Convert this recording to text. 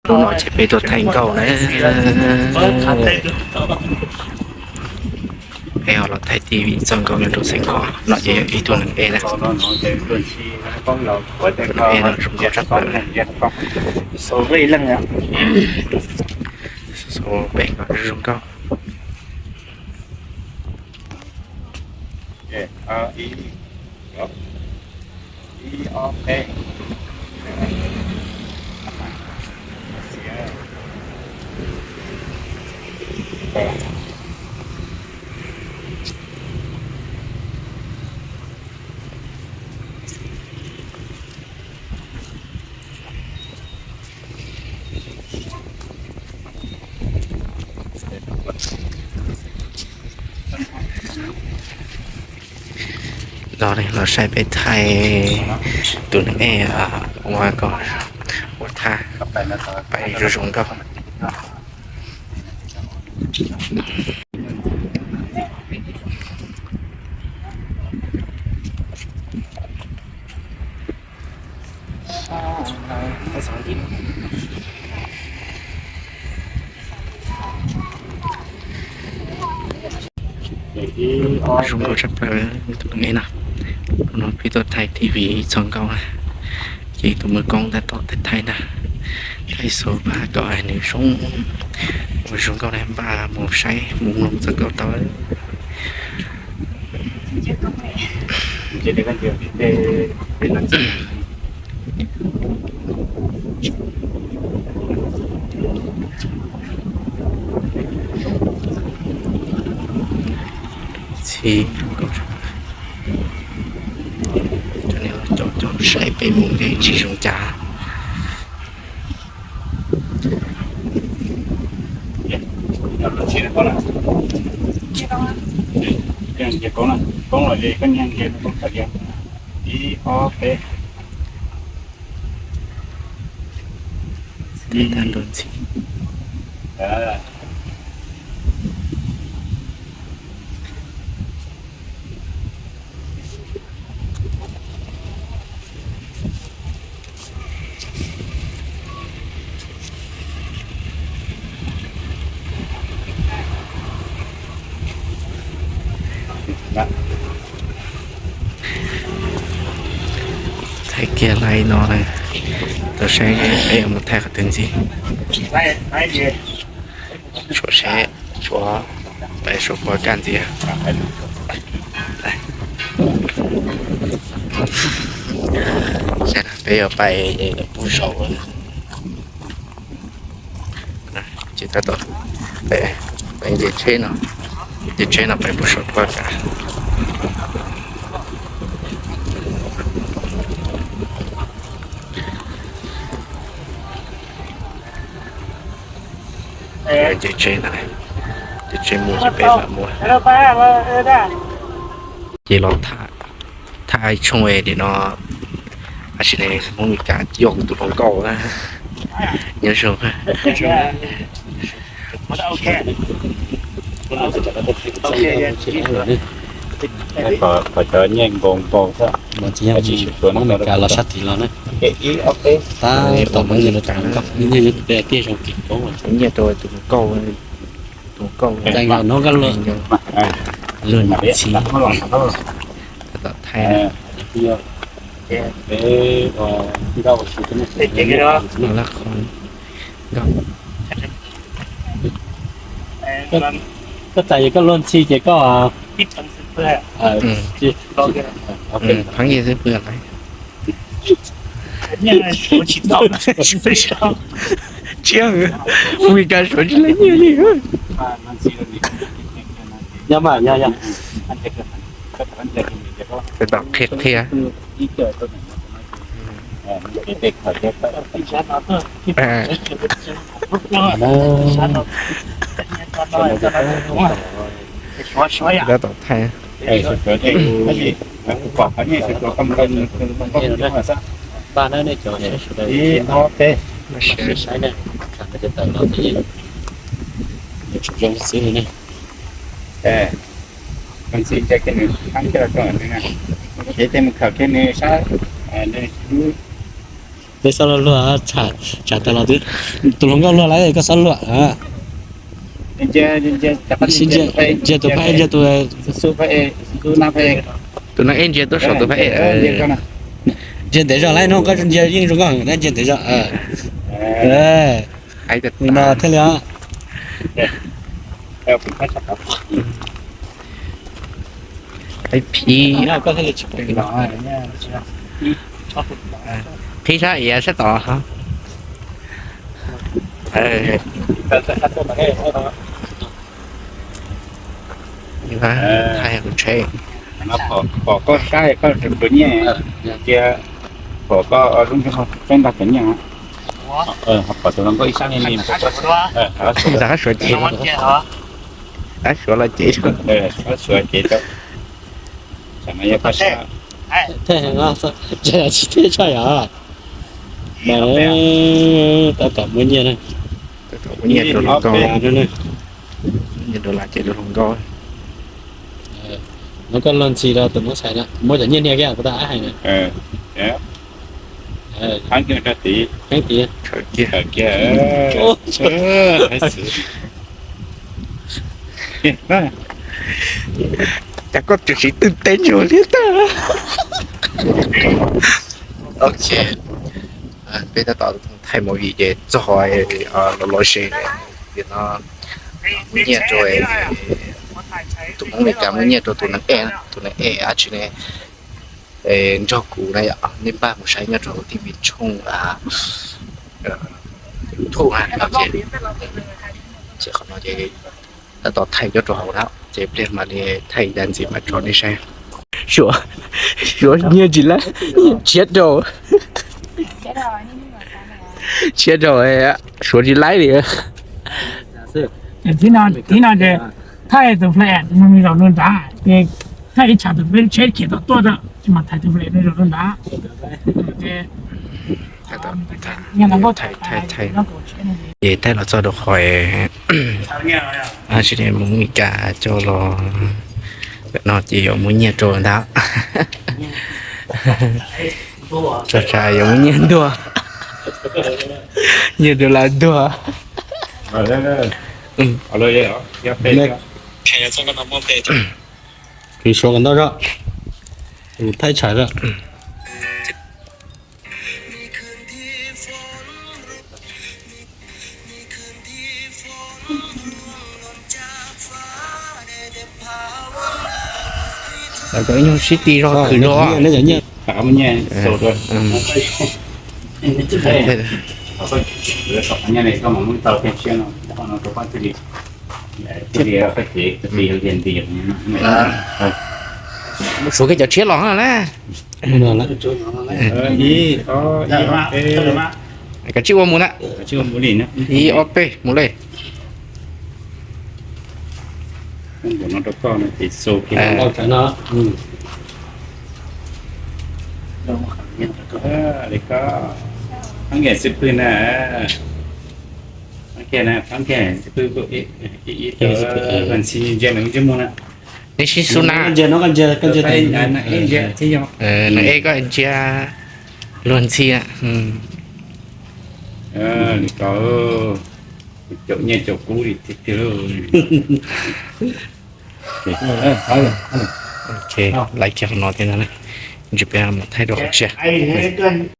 Hnub no ces peb tuaj thaij nkauj na. Peb ho los thaij tib vim txoj nkauj nyob rau Xeev Khuam no ces yog ib tug neeg ej na. Tus neeg ej no zoo nkauj tshaj plaws. Xov pem no zoo nkauj. Los, los saib peb thaij tus neeg ej ua kom ua thaj pais zoo zoo nkauj. Zoo nkauj tshaj plaws tus neeg no. Hnub no peb tuaj thaij tib vim txoj nkauj na. Ces tus muam koob tab tom thaij thaij na, thaij xov pab kom nws zoo, ua zoo nkauj na, npaj mus saib mus mloog txoj nkauj tau. Txhib, cov cov saib peb mus ntshe tsis zoo cas. Ib, ob, peb. Thaij kiag li no na, tau saib peb yuav mus thaij qhov twg ntxiv. Tshuav seb, tshuav pais suav puas kaj ntxiv. Peb yuav pais pub saum. Ces tab tom pais nce tsheb no, nce tsheb no pais pub saum puas kaj. Nce tsheb na, nce tsheb mus ces peb mam mus. Ces los thaj ib tshooj dim no, tab sis ne Hmoob Mes Kas yog kuv tus hluas nkauj na, nyob zoo. Kom cov nyiaj nkaus nkaus xwb, tsis Hmoob Mes Kas los sab tid los na. Tab tom Hmoob Mes Kas nyiaj, nyiaj rau tus hluas nkauj, tus hluas nkauj. Txais nkaus no nkauj luag, luag ntxhi. Tab tom thaij na. Laj qhov nkauj. Koj txais koj luag ntxhi ces koj pheev yej xwb pw lawm. Tsiab, Hmoob Mes Kas suav tsis leej nyiaj li. Yog mas, yog, yog. Tab tom qhia qhia. Tab tom thaij. Zoo xwb ne. Ces tej mus khawm kiag nws sab, nws Peb xob luag luag, tsam tas los twb tus hluas nkauj luag lawm koj xob luag. Ntsia tus phaib, ntsia tus, tus no ej ntsia tuaj saum tus phaib ej. Ntsia ntev zog lawm no, koj ntsia yeej zoo nkauj heev, ntsia ntev zog. Hais no thiaj li. Qhib, qhib sab iav sab tod. Thaij kuv tsheb. Pom koj sab koj tsuas nyiaj, cia pom koj lub nroog tseeb ntag tsuas nyiaj. Pom tus hluas nkauj ib sab li li, ntxim qab suav ces, qab suav los ces, qab suav ces rau. Tsis thiaj tshaj yom. Tab tom muab nyiaj na. Tab tom muab nyiaj rau hluas nkauj. Nyiaj rau lawv ces rau hluas nkauj. No koj luag ntxhi rau tus noob xais na, muab cov nyiaj hnia kiag puas tau ab hais na. Heeb tid, heeb tid. Cas koj tseem siv twj teb ntsuag thiab tag. Ok, peb tab tom thaij movie ces txog los los ze, no muab nyiaj rau, tus Hmoob Meskas muab nyiaj rau tus neeg ej, tus neeg ej dab tsi ne, nrog kuv na yom, nej npaj mus saib nyob rau hauv T V tshooj YouTube na. Ces qhov no ces tab tom thaij nyob rau hauv na, ces pliag mam li thaij ib ntxiv mam tso nej saib. Suav, Suav nyiaj tsis laib, tshiab rau, tshiab rau, Suav tsis laib li. Thaij tus flat zaum nram, ces thaij ib tsam tus peb tsheb khiav tom tuaj tso, tsis mas thaij tus flat zaum nram. Ces thaij los txog rau qhov tsis li Hmoob Meskas coj los no ces yuav muab nyiaj rau ntag. Tso tsam yuav muab nyiaj ntuag, nyiaj rau lawv ntuag. Kws Suav kom ntau zog, thaij tshais zog. Kom ib nyuag sib ti zog khwv zog. Suav kiag cov tshiab los na. Kav tsij ua mus na. Ib ob peb mus li. Neb sib xu na. Nws ej koj ntsia luag ntxhi. Caum nyiaj caum kub li tiag tiag. Laiv kiag qhov no thiab ntag, ntshe peb mus thaij rau qhov tshiab.